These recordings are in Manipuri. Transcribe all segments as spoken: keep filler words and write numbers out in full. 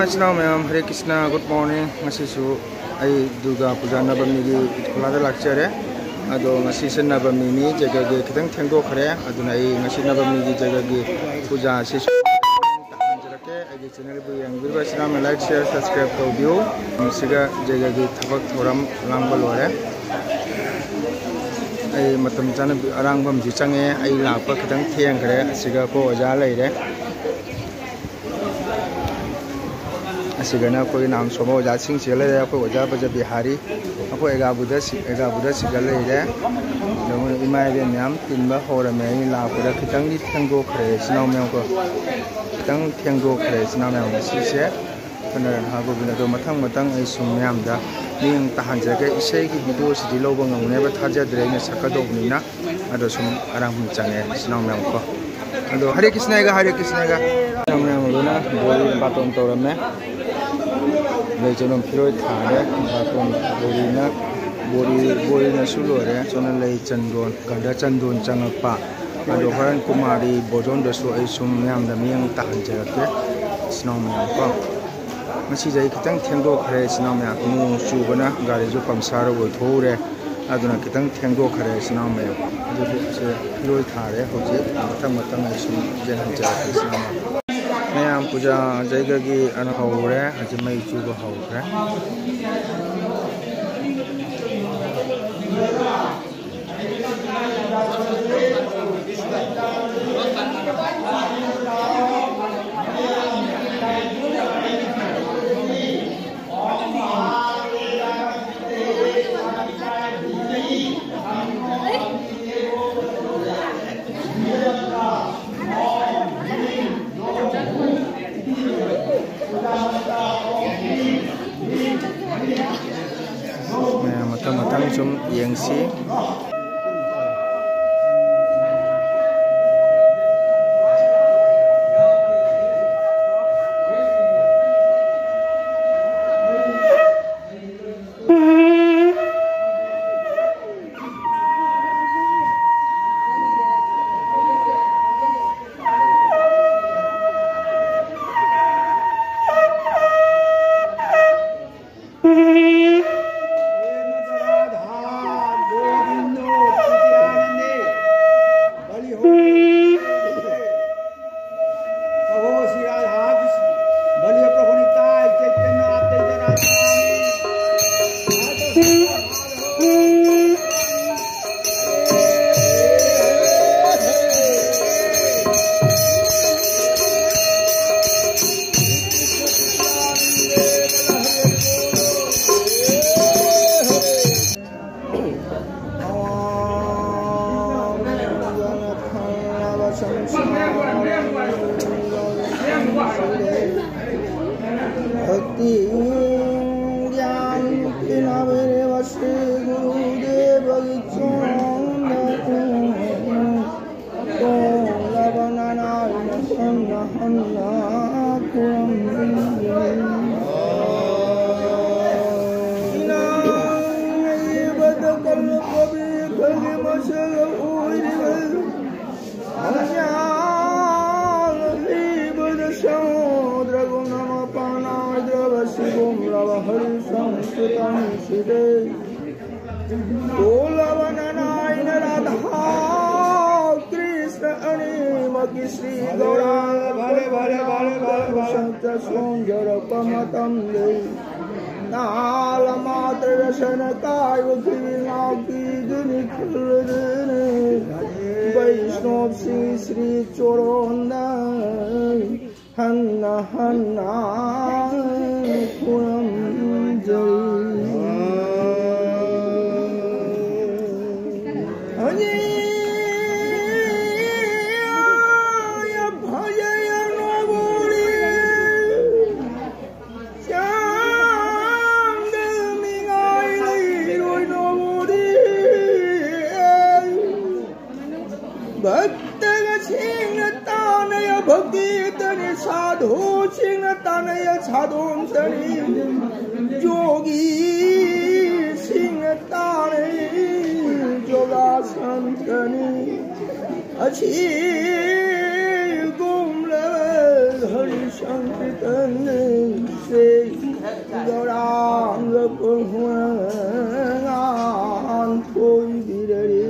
ꯏꯆꯤꯟ ꯏꯅꯥꯎ ꯃꯌꯥꯝ, ꯍꯔꯦ ꯀ꯭ꯔꯤꯁꯅ, good morning꯫ ꯉꯁꯤꯁꯨ ꯑꯩ ꯗꯨꯔꯒꯥ ꯄꯨꯖꯥ ꯅꯕꯃꯤꯒꯤ ꯏꯠꯈꯣꯂꯥꯗ ꯂꯥꯛꯆꯔꯦ꯫ ꯑꯗꯣ ꯉꯁꯤꯁꯦ ꯅꯕꯃꯤꯅꯤ, ꯖꯒꯒꯤ ꯈꯤꯇꯪ ꯊꯦꯡꯗꯣꯛꯈ꯭ꯔꯦ꯫ ꯑꯗꯨꯅ ꯑꯩ ꯉꯁꯤ ꯅꯕꯃꯤꯒꯤ ꯖꯒꯒꯤ ꯄꯨꯖꯥ ꯑꯁꯤ ꯇꯥꯍꯟꯖꯔꯛꯀꯦ꯫ ꯑꯩꯒꯤ ꯆꯦꯅꯦꯜꯕꯨ ꯌꯦꯡꯕꯤꯔꯤꯕ ꯏꯆꯤꯟ ꯏꯅꯥꯎ like, share, subscribe ꯇꯧꯕꯤꯌꯨ꯫ ꯁꯤꯒ ꯖꯒꯒꯤ ꯊꯕꯛ ꯊꯧꯔꯝ ꯂꯥꯡꯕ ꯂꯣꯏꯔꯦ꯫ ꯑꯩ ꯃꯇꯝ ꯆꯥꯅ ꯑꯔꯥꯡꯕꯝꯁꯤ ꯆꯪꯉꯦ꯫ ꯑꯩ ꯂꯥꯛꯄ ꯈꯤꯇꯪ ꯊꯦꯡꯈ꯭ꯔꯦ꯫ ꯑꯁꯤꯒ ꯑꯩꯈꯣꯏ ꯑꯣꯖꯥ ꯂꯩꯔꯦ꯫ ꯑꯁꯤꯒꯅ ꯑꯩꯈꯣꯏꯒꯤ ꯅꯥꯝ ꯁꯣꯝꯕ ꯑꯣꯖꯥꯁꯤꯡꯁꯤꯒ ꯂꯩꯔꯦ꯫ ꯑꯩꯈꯣꯏ ꯑꯣꯖꯥ ꯕ꯭ꯔꯖꯕꯤꯍꯥꯔꯤ, ꯑꯩꯈꯣꯏ ꯑꯦꯒꯥꯕꯨꯗ ꯁꯤ-, ꯑꯦꯒꯥꯕꯨꯗ ꯁꯤꯒ ꯂꯩꯔꯦ꯫ ꯑꯗꯨꯒ ꯏꯃꯥ ꯏꯕꯦꯟ ꯃꯌꯥꯝ ꯇꯤꯟꯕ ꯍꯧꯔꯝꯃꯦ꯫ ꯑꯩ ꯂꯥꯛꯄꯗ ꯈꯤꯇꯪꯗꯤ ꯊꯦꯡꯗꯣꯛꯈ꯭ꯔꯦ ꯏꯆꯤꯟ ꯏꯅꯥꯎ ꯃꯌꯥꯝꯀꯣ, ꯈꯤꯇꯪ ꯊꯦꯡꯗꯣꯛꯈ꯭ꯔꯦ ꯏꯆꯤꯟ ꯏꯅꯥꯎ ꯃꯌꯥꯝ꯫ ꯉꯁꯤꯁꯦ ꯀꯩꯅꯣ ꯍꯥꯏꯕꯕꯨ ꯑꯗꯣ ꯃꯊꯪ ꯃꯊꯪ ꯑꯩ ꯁꯨꯝ ꯃꯌꯥꯝꯗ ꯃꯤꯠꯌꯦꯡ ꯇꯥꯍꯟꯖꯔꯛꯀꯦ꯫ ꯏꯁꯩꯒꯤ ꯚꯤꯗꯤꯑꯣꯁꯤꯗꯤ ꯂꯧꯕ ꯉꯝꯒꯅꯦꯕ ꯊꯥꯖꯗ꯭ꯔꯦ, ꯑꯩꯅ ꯁꯛꯀꯗꯧꯕꯅꯤꯅ꯫ ꯑꯗꯣ ꯁꯨꯝ ꯑꯔꯥꯡꯕꯝ ꯆꯪꯉꯦ ꯏꯆꯤꯟ ꯏꯅꯥꯎ ꯃꯌꯥꯝꯀꯣ꯫ ꯑꯗꯣ ꯍꯔꯦ ꯀ꯭ꯔꯤꯁꯅꯒ, ꯍꯔꯦ ꯀ꯭ꯔꯤꯁꯅꯒ꯫ ꯏꯆꯤꯟ ꯏꯅꯥꯎ ꯃꯌꯥꯝ ꯂꯣꯏꯅ ꯕꯣꯔꯤ ꯕꯥꯇꯣꯟ ꯇꯧꯔꯝꯃꯦ꯫ ꯂꯩ ꯆꯅꯝ ꯐꯤꯔꯣꯏ ꯊꯥꯔꯦ꯫ ꯕꯥꯇꯣꯟ ꯕꯣꯔꯤꯅ, ꯕꯣꯔꯤ, ꯕꯣꯔꯤꯅꯁꯨ ꯂꯣꯏꯔꯦ꯫ ꯁꯣꯝꯅ ꯂꯩ ꯆꯟꯗꯣꯟ, ꯒꯟꯙ ꯆꯟꯗꯣꯟ ꯆꯪꯉꯛꯄ꯫ ꯑꯗꯣ ꯍꯣꯔꯦꯟ ꯀꯨꯃꯥꯔꯤ ꯕꯣꯖꯣꯟꯗꯁꯨ ꯑꯩ ꯁꯨꯝ ꯃꯌꯥꯝꯗ ꯃꯤꯠꯌꯦꯡ ꯇꯥꯍꯟꯖꯔꯛꯀꯦ ꯏꯆꯤꯟ ꯏꯅꯥꯎ ꯃꯌꯥꯝꯀꯣ꯫ ꯉꯁꯤꯁꯦ ꯑꯩ ꯈꯤꯇꯪ ꯊꯦꯡꯗꯣꯛꯈ꯭ꯔꯦ ꯏꯆꯤꯟ ꯏꯅꯥꯎ ꯃꯌꯥꯝ꯫ ꯅꯣꯡ ꯆꯨꯕꯅ ꯒꯥꯔꯤꯁꯨ ꯄꯝꯆꯔ ꯑꯣꯏꯊꯣꯛꯎꯔꯦ꯫ ꯑꯗꯨꯅ ꯈꯤꯇꯪ ꯊꯦꯡꯗꯣꯛꯈ꯭ꯔꯦ ꯏꯆꯤꯟ ꯏꯅꯥꯎ ꯃꯌꯥꯝ꯫ ꯑꯗꯨꯗꯤ ꯁꯦ ꯐꯤꯔꯣꯏ ꯊꯥꯔꯦ꯫ ꯍꯧꯖꯤꯛ ꯃꯊꯪ ꯃꯊꯪ ꯑꯩ ꯁꯨꯝ ꯌꯦꯡꯍꯟꯖꯔꯛꯀꯦ ꯏꯆꯤꯟ ꯏꯅꯥꯎ ꯃꯌꯥꯝ꯫ ꯃꯌꯥꯝ ꯄꯨꯖꯥ ꯖꯩꯒꯒꯤ ꯑꯅ ꯍꯧꯔꯦ꯫ ꯍꯧꯖꯤꯛ ꯃꯩ ꯆꯨꯕ ꯍꯧꯈ꯭ꯔꯦ꯫ ꯃꯌꯥꯝ ꯃꯊꯪ ꯃꯊꯪ ꯁꯨꯝ ꯌꯦꯡꯁꯤ꯫ भक्ति ज्ञान मुक्ति लाभेर वसे गुरुदेव की चरण। तो लवननाय हन्ना हन्ना कुरम। इनाय बद कल कभी कभी मसल उइरिवल। अन्याल इबद समुद्र गुणम पानाय द्रव शिवम लव हरि संस्कृतम सिदे। गोलवननायन राधा कृष्ण अनिमक श्री गौरांग भले, भले, भले, भले, भले। सत्य सुंदर पमतम दे। नाल मात्र रसन काय उठिनाकी दुनि खुलदने। वैष्णव श्री श्री चोरोंदा। हन्ना हन्ना कुरम जय। हजे आय भजय नोबोरी। चांद मिंगाई लई रोई नोबोरी। भक्त सिंह तानय भक्ति तनि साधु सिंह तानय साधु तनि जोगी सिंह तानय जोगासन तनि अछि गुमल हरि संकीर्तन से गौरांग पहुआन कोई बिररे।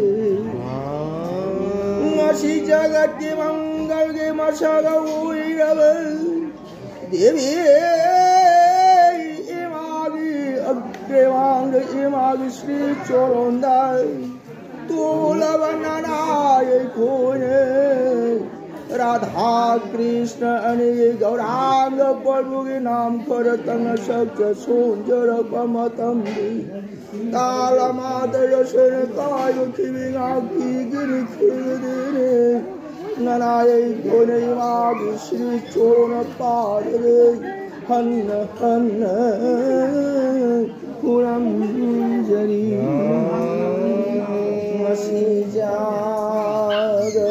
मसी जगत के मंगल के मसा गौरव देवी इमागी अग्रवांग इमागी श्री चोरोंदा। तुलवननाय कोने राधा कृष्ण अनि गौरांग प्रभु के नाम करतन सत्य सुंदर पमतम। तालमात रसन काय खिविंगा की गिरी खुलदिने। ꯅꯅꯥꯏ ꯀꯣꯅꯩ ꯃꯥꯒꯤ ꯁ꯭ꯔꯤ ꯆꯣꯔꯣꯅ ꯄꯥꯗꯒꯤ ꯍꯟꯅ ꯍꯟꯅ ꯈꯨꯔꯨꯝꯖꯔꯤ꯫ ꯉꯁꯤ ꯖꯥꯒ